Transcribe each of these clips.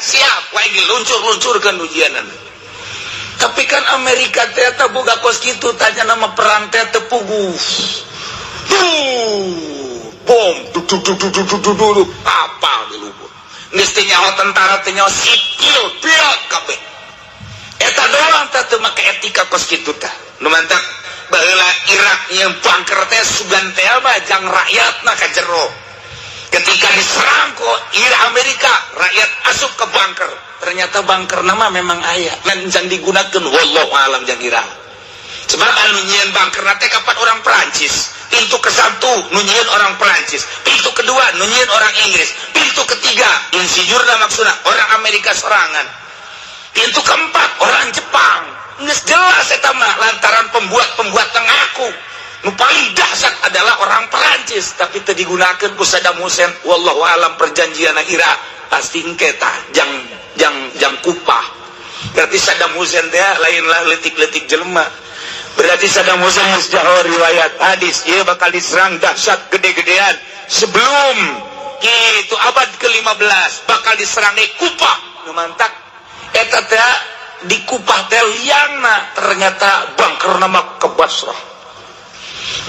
Siap wae diluncur-luncurkeun ujianan. Tapi kan Amerika teh eta boga kos kitu, tanya nama perang teh teu puguh. Duh, bom du du du du du du du du, kapal di lubur. Geus teu nyaho tentara, teu nyaho sipil, piot kabeh. Eta doang teh teu make etika kos kitu tah. Nu mantak baheula Irak yang bunker teh sugan teh mah jang rakyatna ka jero. Ketika diserang ku Irak Amerika, rakyat asup ke bunker. Ternyata bunker nama memang aya ngan jang digunakeun, wallahu alam jang Irak. Sebab anu nyieun bunker teh kapan orang Perancis. Pintu ke satu nu nyieun orang Perancis, pintu kedua nu nyieun orang Inggris, pintu ketiga insinyurna maksudna orang Amerika sorangan, pintu keempat orang Jepang. Geus jelas eta mah lantaran pembuat-pembuat ngaku nu paling dahsyat adalah orang Perancis, tapi teu digunakeun ku Saddam Hussein. Wallahu alam perjanjian Irak pasti engke tah jang jang jang kupah. Berarti Saddam Hussein teh lainlah letik-letik jelema. Berarti Saddam Hussein geus jaho riwayat hadis ieu bakal diserang dahsyat gede-gedean sebelum itu abad ke-15, bakal diserang di Kupah. Nu mantak eta teh di Kupah teh liangna ternyata bunker nama ke Basrah,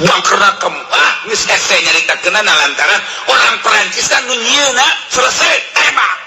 bunkerna ke ah geus hese nyaritakeunna, lantaran orang Perancis kan nu nyieunna selesai tembak.